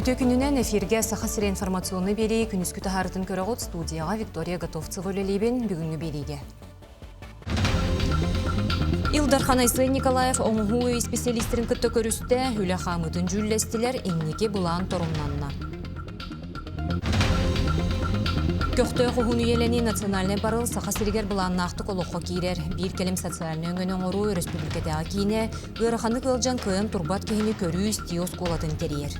Үтүө күнүнэн эфиргэ Саха сирэ информационнай биэрии күнүскү таһаарытын көрөҕүт студияҕа Виктория Готовцева үлэлиибин бүгүҥҥү биэриигэ. Ил Дархан Айсен Николаев оҥоһуу өй специалистэрин кытта көрүстэ, үлэ хаамыытын дьүүллэстилэр, инники былаан торумнанна. Көхтөөх уһун үйэлэнии национальнай барыл Саха сиригэр былааннаахтык олоххо киирэр. Биир кэлим социальнай өҥөнү оҥоруу өрөспүүбүлүкэтээҕи киинэ ыараханнык ыалдьан кыайан турбат киһини көрүү-истии оскуолатын тэрийэр.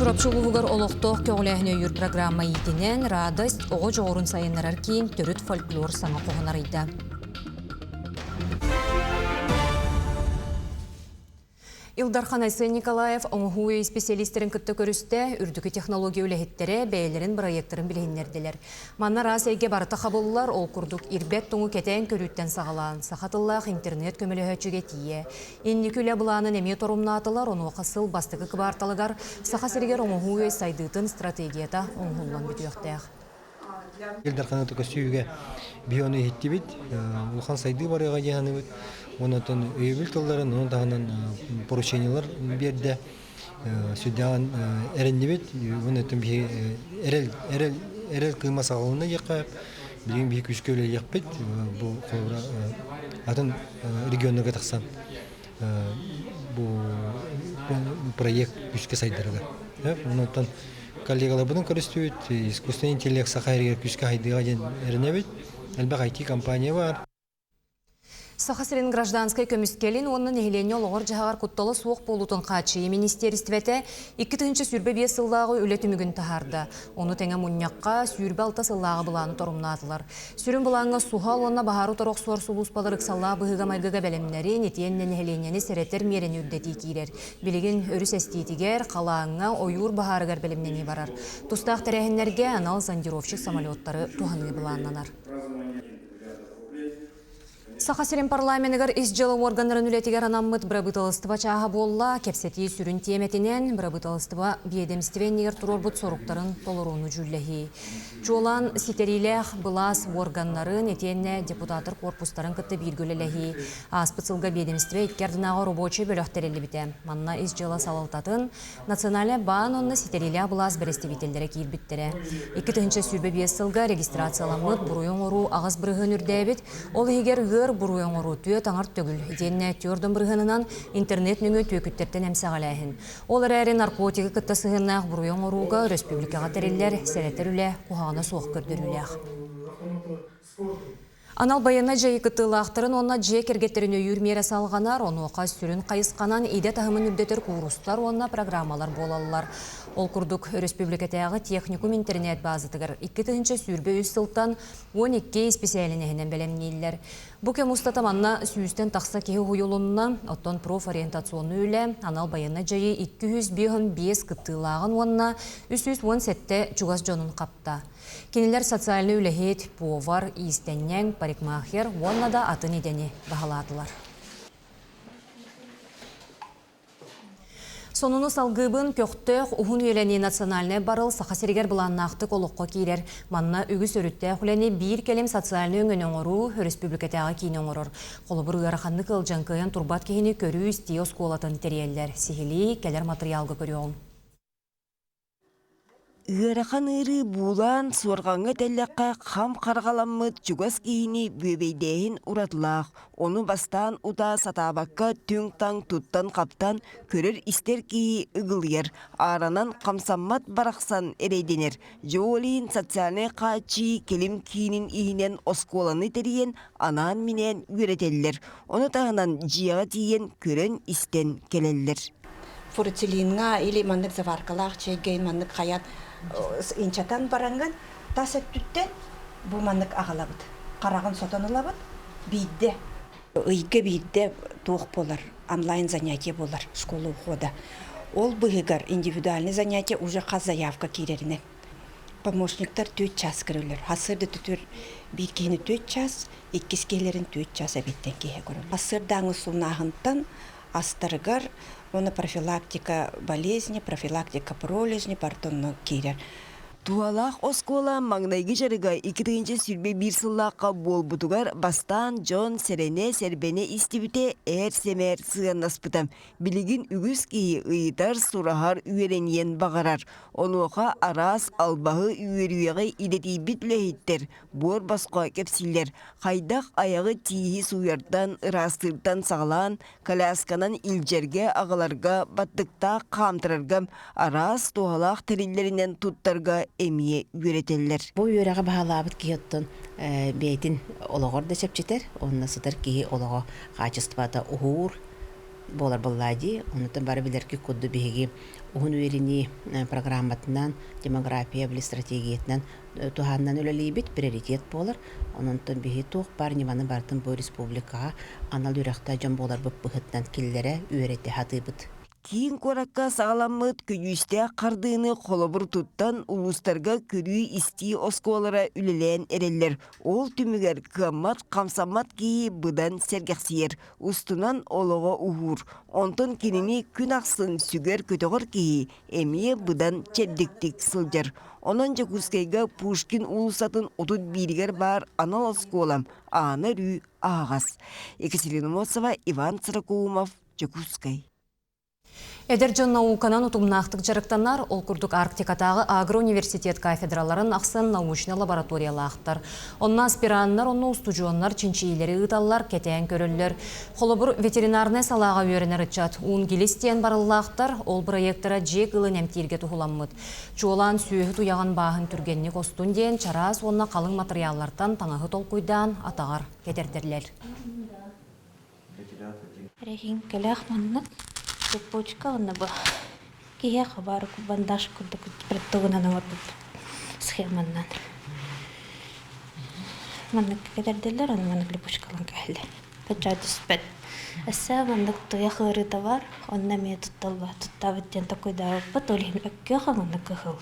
Чурапчы улууһугар олохтоох көҕүлээһини өйүүр программа иитинэн «Радость» оҕо дьоҕурун сайыннарар киин төрүт фольклор саҥа хоһун арыйда. Ил Дархан Айсен Николаев оҥоһуу өй исписэлиистэрин кытта көрүстэ, үрдүкү технология үлэһиттэрэ бэйэлэрин бырайыактарын билиһиннэрдилэр. Манна араас эйгэ барыта хабыллар, ол курдук ирбэт тоҥу кэтээн көрүүттэн саҕалаан, саха тыллаах интернет көмөлөһөөччүгэ тиийэ. Инники үлэ былаанын эмиэ торумнаатылар, онуоха сыл бастакы кыбаарталыгар Саха сиригэр оҥоһуу өй сайдыытын стратегията оҥоһуллан бүтүөхтээх. Ил Дарханы көстүүгэ биһи ону иһиттибит, улахан сайдыы барыаҕа диэн саныыбыт. Онон өйөбүл тылларын, ону таһынан поручениелар биэрдэ. Сүрдээҕин эрэннибит. Онон биһи эрэл, эрэл, эрэл кыыма саҕаланна диэххэ, билигин биһи күүскэ үлэлиэхпит. Бу холобура атын регионнарга тахсан бу проект күүскэ сайдарыгар. Онон коллегаларбытын көрүстүбүт, искусственный интеллект саха эригэр күүскэ хайдыаҕа диэн эрэнэбит. Элбэх IT-компания бар. Саха сирин гражданскай көмүскэлин уонна нэһилиэнньэ олоҕор-дьаһаҕар куттала суох буолуутун хааччыйыы министиэристибэтэ 2025 сыллааҕы үлэ түмүгүн таһаарда. Ону тэҥэ мунньахха 26 сыллааҕы былааны торумнаатылар. Сүрүн былааҥҥа суһал уонна баһаары утары охсуор сулууспалар ыксаллаах быһыыга-майгыга бэлэмнэрин, итиэннэ нэһилиэнньэни сэрэтэр миэрэни үрдэтии киирэр. Билигин өрүс эстиитигэр, халааҥҥа, ойуур баһаарыгар бэлэмнэнии барар. Тустаах тэрээһиннэргэ анал зондировщик самолеттары туһаныы былааннанар. Саха сирин парламеныгар ис дьыала уорганнарын үлэтигэр анаммыт бырабыыталыстыба чааһа буолла. Кэпсэтии сүрүн тиэмэтинэн бырабыыталыстыба биэдэмистибэ иннигэр туруорбут соруктарын толорууну дьүүллэһии. Чуолаан ситэриилээх былаас уорганнарын итиэннэ депутаттар куорпустарын кытта бииргэ үлэлэһии. Ааспыт сылга биэдэмистибэ икки ардынааҕы рабочай бөлөх тэриллибитэ. Манна ис дьыала салалтатын, Национальнай баан уонна ситэриилээх былаас бэрэстэбиитэллэрэ киирбиттэрэ. 2025 сылга регистрацияламмыт буруйу оҥоруу 8% үрдээбит, ол иһигэр ыар буруйу оҥоруу түөрт аҥар төгүл, итиэннэ түөрт бырыһыанынан интернет нөҥүө түөкүттэртэн эмсэҕэлээһин. Ол эрээри наркотигы кытта сыһыаннаах буруйу оҥорууга өрөспүүбүлүкэҕэ тэриллэр сэрэтэр үлэ куһаҕана суох көрдөрүүлээх. Анал байыаннай дьайыы кыттыылаахтарын уонна дьиэ кэргэттэрин өйүүр миэрэ салҕанар, онуоха сүрүн хайысханан идэ таһымын үрдэтэр куурустар уонна программалар буолаллар. Ол курдук, өрөспүүбүлүкэтээҕи техникум интэринээт баазатыгар 2023 сылтан 12 исписээлинэһинэн бэлэмнииллэр. Бу кэм устата манна сүүстэн тахса киһи уһуйулунна, оттон профориентационнай үлэ анал байыаннай дьайыы 255 кыттыылааҕын уонна 317 чугас дьонун хапта. Кинилэр социальнай үлэһит, повар, иистэнньэҥ, парикмахер уонна да атын идэни баһылаатылар. Сонуну салгыыбын көхтөөх уһун үйэлэнии национальнай барыл Саха сиригэр былааннаахтык олоххо киирэр. Манна үгүс өрүттээх үлэни биир кэлим социальнай өҥөнү оҥоруу өрөспүүбүлүкэтээҕи киинэ оҥорор. Холобур, ыараханнык ыалдьан кыайан турбат киһини көрүү-истии оскуолатын тэрийэллэр. Сиһилии кэлэр матырыйаалга көрүөҕүҥ. Ыарахан ыарыы буулаан, суорҕаҥҥа тэллэххэ хам харҕаламмыт чугас киһини бүөбэйдээһин уратылаах, ону бастаан утаа сатаабакка түҥ-таҥ туттан-хаптан көрөр-истэр киһи ыгылыйар, ааранан хамсаммат барахсан эрэйдэнэр. Дьэ ол иһин социальнай хааччыйыы кэлим киинин иһинэн оскуоланы тэрийэн анаан-минээн үөрэтэллэр, ону таһынан дьиэҕэ тиийэн көрөн-истэн кэлэллэр. Фурцелинҥа или маннык заваркалаах чэйгэ маннык хайан инчатан бараҥҥын тас өттүттэн бу маннык аҕалабыт. Хараҕын сотон ылабыт биирдэ. Ыйга биирдэ туох буолар онлайн занятие буолар школа ухода. Ол быһыгар индивидуальный занятие уже хас заявка киирэринэн. Помощниктар түөрт час көрөллөр. Сарсыарда түтүр биир киһини түөрт час, иккис киһилэрин түөрт час эбиттэн киһи көрөр. Сарсыардааҥы суунаһынтан астарыгар уонна профилактика болезни, профилактика пролежни барыта онно киирэр. Туһалаах оскуола маҥнайгы дьарыга 2021 сыллаахха буолбутугар бастаан дьон сэрэнэ-сэрбэнэ истибитэ, ээр-сэмээр сыһыаннаспыта. Билигин үгүс киһи ыйытар, сураһар, үөрэниэн баҕарар. Онуоха араас албаһы, үөрүйэҕи идэтийбит үлэһиттэр буор босхо кэпсииллэр. Хайдах айаҕы тииһи сууйартан, ыраастыыртан саҕалаан, колясканан илдьэргэ, аҕаларга, баттыктаах хаамтарарга, араас туһалаах тэриллэринэн туттарга эмиэ үөрэтэллэр. Бу үөрэҕи баһылаабыт киһи оттон бэйэтин олоҕор да чэпчэтэр, онно сытар киһи олоҕо хаачыстыбата уһуур, буолар буоллаа дии. Оннуттан бары билэргит курдук биһиги уһун үөрэнии программатынан, демография били стратегиятынан туһааннан үлэлиибит, приоритет буолар. Ононтон биһи туох баар ньыманы барытын бу республикаҕа анал үөрэхтээх дьон буоларбыт быһыытынан киллэрэ, үөрэтэ сатыыбыт. Киин куоракка саҕаламмыт көдьүүстээх хардыыны холобур туттан улуустарга көрүү-истии оскуолалара үлэлээн эрэллэр. Ол түмүгэр кыаммат, хамсаммат киһи быдан сэргэхсийэр. Устунан олоҕо уһуур, онтон кинини күн ахсын сүгэр-көтөҕөр киһи эмиэ быдан чэбдиктик сылдьар. Онон Дьокуускайга Пушкин уулуссатын 31-гэр баар анал оскуола аана өрүү аһаҕас. Екатерина Мосова, Иван Сорокоумов, Дьокуускай. Эдэр дьон науканан утумнаахтык дьарыктанар, ол курдук Арктикатааҕы агроуниверситет кафедраларын ахсын научнай лабораториялаахтар. Онно аспираннар, онно устудьуоннар чинчийиилэри ыыталлар, кэтээн көрөллөр. Холобур, ветеринарнай салааҕа үөрэнэр ыччат Унгилис диэн барыллаахтар, ол бырайыактара дьиэ кыылын эмтииргэ туһуламмыт. Чуолаан сүөһү туйаҕын бааһын түргэнник остун диэн чараас уонна халыҥ матырыйааллартан таҥаһы толкуйдаан атаҕар кэтэрдэллэр. Эрэһиҥкэлээх маннык цепочка уонна бу киһиэхэ баар бандаж курдук притогунан оҥорбуппут схеманнан. Маннык кэтэрдэллэр, аны маннык липучкалаан кэһэллэр. Печать түспэт. Өссө маннык туйах ыарыыта бар, онно эмиэ тутталла туттабыт диэн толкуйдаабыппыт, ол иһин өккүөх уонна кыһыл.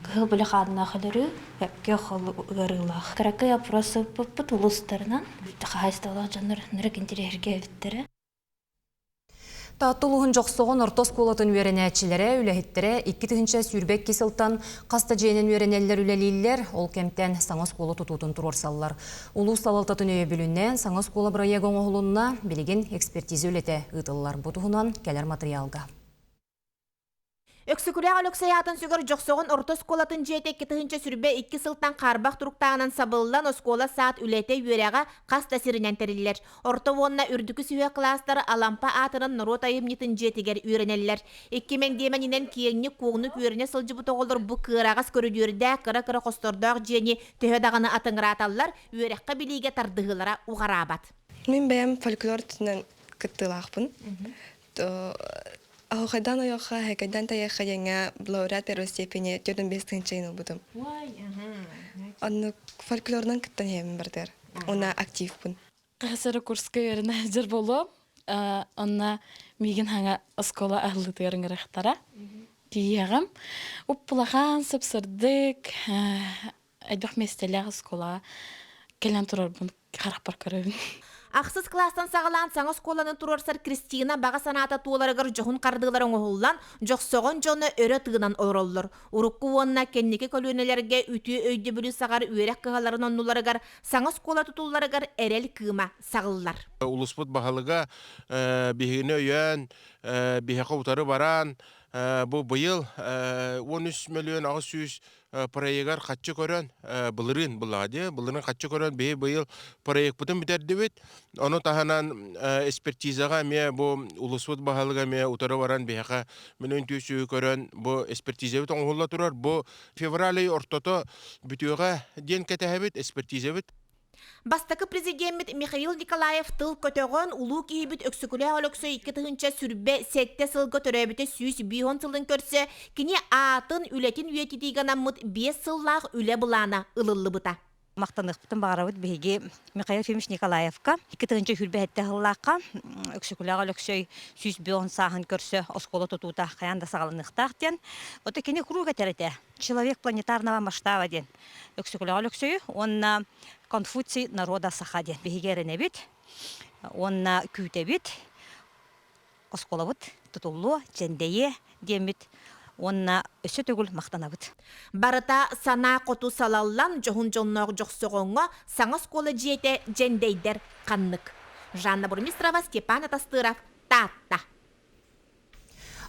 Кыһыл били хааннаах өлөрүү, өккүөх ол ыарыылаах. Кыракый опрос ыыппыппыт улуустарынан, хаһаайыстыбалаах дьоннор ынырык интэриэһиргээбиттэрэ. Таатта улууһун Дьохсоҕон орто оскуолатын үөрэнээччилэрэ, үлэһиттэрэ 2022 сылтан хас да дьиэнэн үөрэнэллэр, үлэлииллэр, ол кэмтэн саҥа оскуола тутуутун туруорсаллар. Улуус салалтатын өйөбүлүнэн саҥа оскуола бырайыага оҥоһулунна, билигин экспертиза үлэтэ ыытыллар. Бу туһунан кэлэр матырыйаалга. Өксөкүлээх Өлөксөй аатын сүгэр Дьохсоҕон орто оскуолатын дьиэтэ 2022 сылтан хаарбах туруктааҕынан сабыллан оскуола-саад үлэтэ үөрэҕэ хас да сиринэн тэриллэр. Орто уонна үрдүкү сүһүөх кылаастар Алампа аатынан норуот айымньытын дьиэтигэр үөрэнэллэр. Икки мэндиэмэнинэн киэҥник-куоҥнук үөрэнэ сылдьыбыт оҕолор бу кыараҕас көрүдүөрдээх кыра-кыра хостордоох дьиэни төһө даҕаны атыҥырааталлар, үөрэххэ-билиигэ тардыһыылара уҕараабат. Мин бэйэм фольклор өттүнэн кыттыылаахпын. Оһуохайдаан ойуохха, хэкэйдээн тайыахха диэҥҥэ лауреат первой степени 45 тыһыынча ылбытым. Оннук фольклорунан кыттан иһэбин бардыар. Уонна активпын. Хаһыс курска үөрэнэ сылдьар буолуом. Онно миигин хаҥа оскуола аһыллыытыгар ыҥырыахтара. Тиийиэҕим. Уп-улахан, сып-сырдык, элбэх миэстэлээх оскуолаҕа кэлэн турарбын харахпар көрөбүн. Ахсыс кылаастан саҕалаан саҥа оскуоланы туруорсар Кристина баҕа санаата туоларыгар дьоһун хардыылар оҥоһуллан, дьохсоҕон дьоно өрө тыынан олороллор. Урукку уонна кэнники көлүөнэлэргэ үтүө өйдөбүлү саҕар үөрэх кыһаларын оннуларыгар саҥа оскуола тутулларыгар эрэл кыыма саҕыллар. Улуспут баһылыга биһигини өйөөн, биһиэхэ утары баран, бу быйыл 13 мөлүйүөн 800 проегар хаччы көрөн былырыын буллаҕа дии былырыын хаччы көрөн биһи быйыл проекпытын бүтэрдибит ону таһынан экспертизаҕа эмиэ бу улуспут баһылыга эмиэ утары баран биһиэхэ мин үнтүүсү көрөн бу экспертизабыт оҥоһулла турар бу февраль ый ортото бүтүөҕэ диэн кэтэһэбит экспертизабыт. Бастакы президеммит Михаил Николаев тыл көтөҕөн, улуу киһибит Өксөкүлээх Өлөксөй 2027 сылга төрөөбүтэ 150 сылын көрсө, кини аатын, үлэтин үйэтитиигэ анаммыт 5 сыллаах үлэ былаана ылыллыбыта. Махтаныахпытын баҕарабыт биһиги Михаил Ефимович Николаевка 2027 сыллаахха Өксөкүлээх Өлөксөй 110 сааһын көрсө оскуола тутуута хайаан да саҕаланыахтаах диэн. Ото кини куруук этэр этэ «Человек планетарного масштаба» диэн Өксөкүлээх Өлөксөйү уонна Конфуций народа саха диэн биһиги эрэнэбит уонна күүтэбит оскуолабыт тутуллуо, дьэндэйиэ диэммит. уонна өссө төгүл махтанабыт. Барыта санаа хоту салаллан дьоһун дьонноох Дьохсоҕоҥҥо саҥа оскуола дьиэтэ дьэндэйдэр ханнык. Жанна Бурмистрова, Степан Атастыров, Таатта.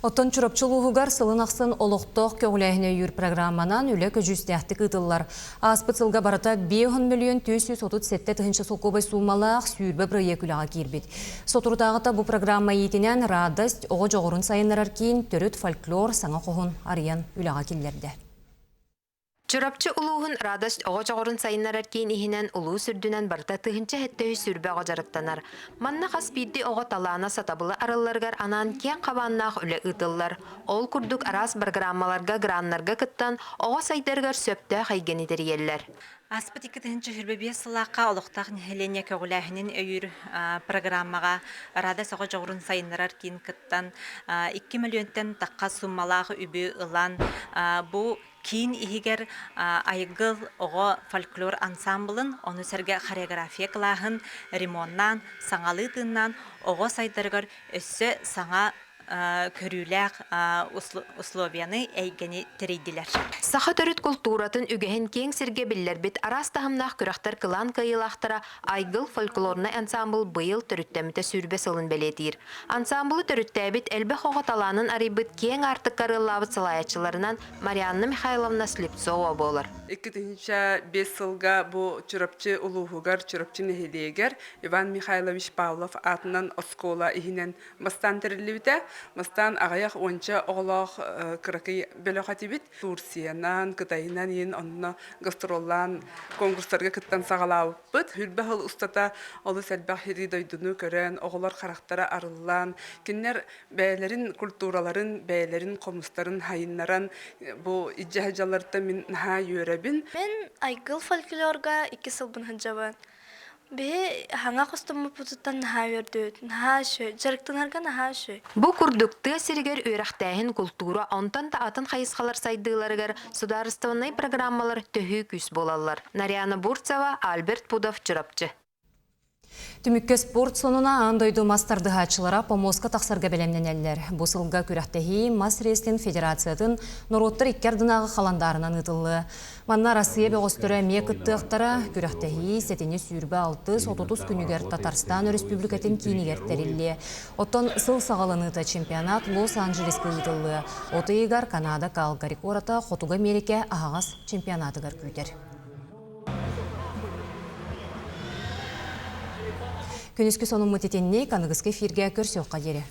Оттон Чурапчы улууһугар сылын ахсын олохтоох көҕүлээһини өйүүр программанан үлэ көдьүүстээхтик ыытыллар. Ааспыт сылга барыта 5 мөлүйүөн 437 тыһыынча солкуобай суумалаах 20 бырайыак үлэҕэ киирбит. Соторутааҕыта бу программа иитинэн «Радость» оҕо дьоҕурун сайыннарар киин төрүт фольклор саҥа хоһун арыйан үлэҕэ киллэрдэ. Чурапчы улууһун Радость оҕо дьоҕурун сайыннарар киин иһинэн улуус үрдүнэн барыта 1073 оҕо дьарыктанар. Манна хас биирдии оҕо талаана сатабыла арылларыгар анаан киэҥ хабааннаах үлэ ыытыллар. Ол курдук араас программаларга, граннарга кыттан оҕо сайдарыгар сөптөөх эйгэни тэрийэллэр. Ааспыт 2025 сыллаахха олохтоох нэһилиэнньэ көҕүлээһинин өйүүр программаҕа Радость оҕо дьоҕурун сайыннарар киин кыттан 2 мөлүйүөнтэн тахха суммалаах үбү ылан бу Киин иһигэр Айгыл оҕо фольклор ансамблын, ону сэргэ хореография кылааһын ремоннаан, саҥалыы тыыннаан оҕо сайдарыгар өссө саҥа көрүүлээх условияны, эйгэни тэрийдилэр. Саха төрүт култууратын үгэһин киэҥ сиргэ биллэрбит араас таһымнаах күрэхтэр кылаан кыайыылаахтара Айгыл фольклорнай ансаамбыл быйыл төрүттэммитэ 20 сылын бэлиэтиир. Ансаамбылы төрүттээбит, элбэх оҕо талаанын арыйбыт киэҥ аартыкка арыаллаабыт салайааччыларынан Марианна Михайловна Слепцова буолар. 2005 сылга бу Чурапчы улууһугар, Чурапчы нэһилиэгэр Иван Михайлович Павлов аатынан оскуола иһинэн бастаан тэриллибитэ. Бастаан аҕыйах уонча оҕолоох кыракый бөлөх этибит. Турциянан, Кытайынан иин онно гастроллаан конкурстарга кыттан саҕалаабыппыт. Хүрбэ сыл устата олус элбэх сири дойдуну көрөн, оҕолор харахтара арыллан, кинилэр бэйэлэрин культураларын, бэйэлэрин хомустарын хайыннаран бу илдьэ сылдьалларыттан мин наһаа үөрэбин. Мин Айгыл фольклорга икки сылбын сылдьабын. Биһи хаҥа хостоммуппутуттан наһаа үөрдүбүт, наһаа үчүгэй, дьарыктанарга наһаа үчүгэй. Бу курдук тыа сиригэр үөрэхтээһин култуура, онтон да атын хайысхалар сайдыыларыгар судаарыстыбаннай программалар төһүү күүс буолаллар. Нарьяна Бурцева, Альберт Пудов, Чурапчы. Түмүккэ спорт сонуна аан дойду мас тардыһааччылара помостка тахсарга бэлэмнэнэллэр. Бу сылга күрэхтэһии мас рестлинг федерациятын норуоттар икки ардынааҕы халандаарынан ыытыллыа. Манна Арассыыйа бөҕөстөрө эмиэ кыттыахтара. Күрэхтэһии сэтинньи 26-30 күнүгэр Татарстан Өрөспүүбүлүкэтин киинигэр тэриллиэ. Оттон сыл саҕаланыыта чемпионат Лос-Анджелеска ыытыллыа. От ыйыгар Канада Калгари куората Хотугу Эмиэрикэ аһаҕас чемпионатыгар күүтэр. Күнүскү сонуммут итинник аныгыскы эфиргэ көрсүөххэ диэри.